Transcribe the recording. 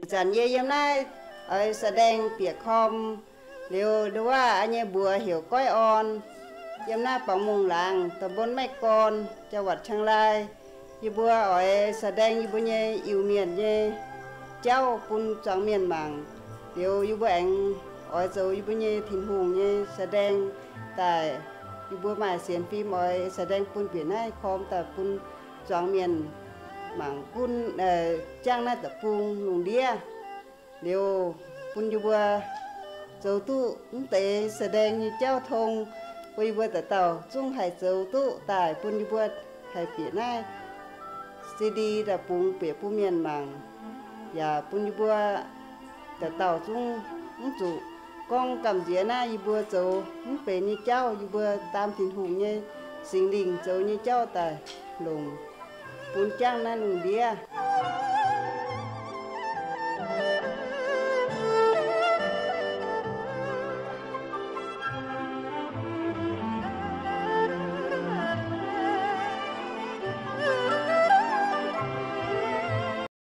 Ih zanc yie yiem naaiv oix แสดง bieqc คอม liuz, nduov wuov nyei mbuox heuc Goiv Orn, yiem naaiv Bangc Mungh Laangz, ตำบลแม่กลอน จังหวัดเชียงราย. Yie mbuo oix แสดง yie mbuo nyei Iu-Mienh nyei jauv bun zuangx mienh mangc. Liuz yie mbuo aengx oix zoux yie mbuo nyei Tin-Hungh nyei แสดง daaih. Yie mbuo maaih sienx fim oix แสดง bun bieqc naaiv คอม daaih bun zuangx mienh mangc gunv, jangv naaiv deic-bung lungh ndiev. Liuz bun yie mbuo zoux duqv mv deix แสดง nyei jauv tong, bun yie mbuo dauh dauh zungv haih zoux duqv daaih, bun yie mbuo haih bieqc naaiv CD daaih bungx bieqc bun mienh mangc, yaac bun yie mbuo dauh dauh zungv mv zuqc gorngv gamh nziex naaiv yie mbuo zoux mv benx nyei jauv. Yie mbuo daam Tin-Hungh nyei Singx Lingh zoux nyei jauv daaih longc bun jangv naaiv lungh ndiev.